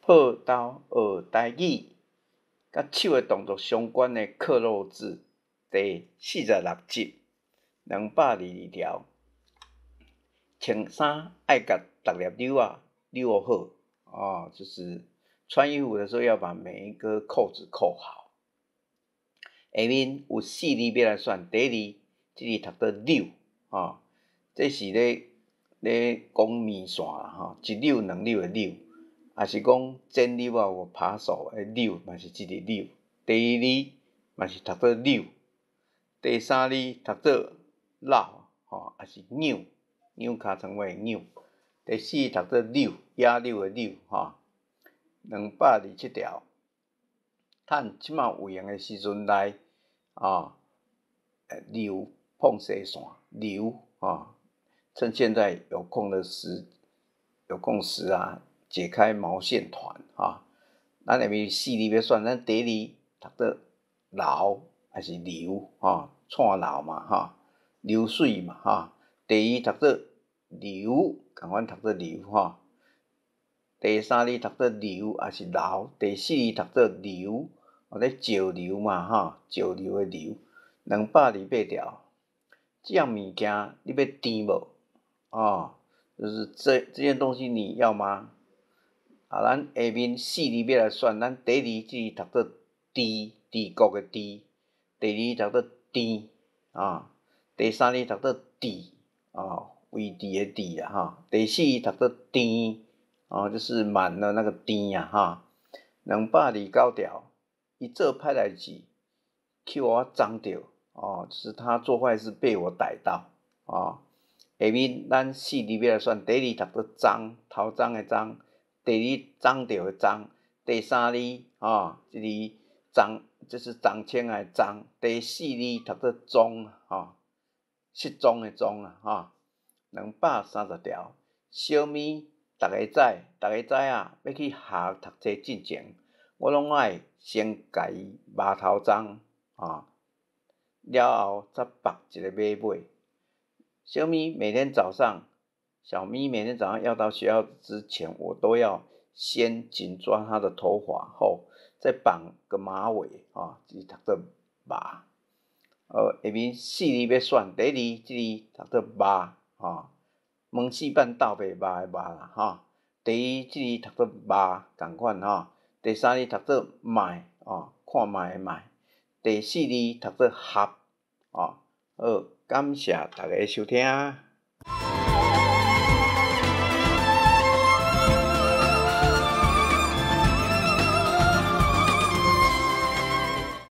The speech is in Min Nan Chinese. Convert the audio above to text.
報道學台語，佮手的動作相關的克漏字第46集，222條。穿衫愛共逐粒紐仔紐好，哦，就是穿衣服的時候要把每一個扣子扣好。下面有四字欲來選，第一字，這字讀做縷，哦，這是咧講麵線啦，吼，一縷兩縷的縷，抑是講剪縷仔有扒手的縷，嘛是這個縷。第二字嘛是讀做縷，第三字讀做老，吼，抑是搝，搝尻川尾的搝。第四字讀做遛，野柳的柳，吼。227條，趁這馬有閒的時陣來，哦，溜膨紗線，溜，哦，趁現在有空的時，有空時啊，解開毛線團，哈。咱下面四字欲選，咱第一字讀做流，抑是流，吼，蔡流嘛，吼，流水嘛，吼。第二讀做流，仝款讀做流，吼。第三字讀做流，抑是流？第四字讀做流，哦咧石流嘛，吼，石流的流。228條，這項物件你欲挃無？哦，就是這件東西你要嗎？啊，咱下面四字欲來選，咱第一字這字讀做治，治國的治；第二字讀做甜，啊，第三字讀做佇，哦，位置的置啊，吼。第四字讀做挃，哦，就是滿了那個挃啊，哈。229條，伊做歹代誌，去予我摠著，哦，就是他做壞事被我逮到，哦。下面咱四字欲來選，第一字讀做髒，頭鬃的鬃；第二髒著的髒；第三字，哦，這字髒，就是髒清的髒；第四字讀做蹤，吼，失蹤的蹤啊，吼。230條，小咪逐个早，逐个早啊，欲去學校讀冊進前，我攏愛先共伊蠓頭鬃，吼，了後才縛一个馬尾。小咪每天早上，小咪每天早上要到學校之前，我都要先緊抓他的頭髮後，再綁個馬尾，啊，這讀做蠓。下面四字欲選，第一字這字讀做肉，吼，門四板鬥白肉的肉啦，吼。第二這字讀做肉，仝款吼。第三字讀做覓，哦，看覓的覓。第四字讀做合，哦，好，感謝大家收聽。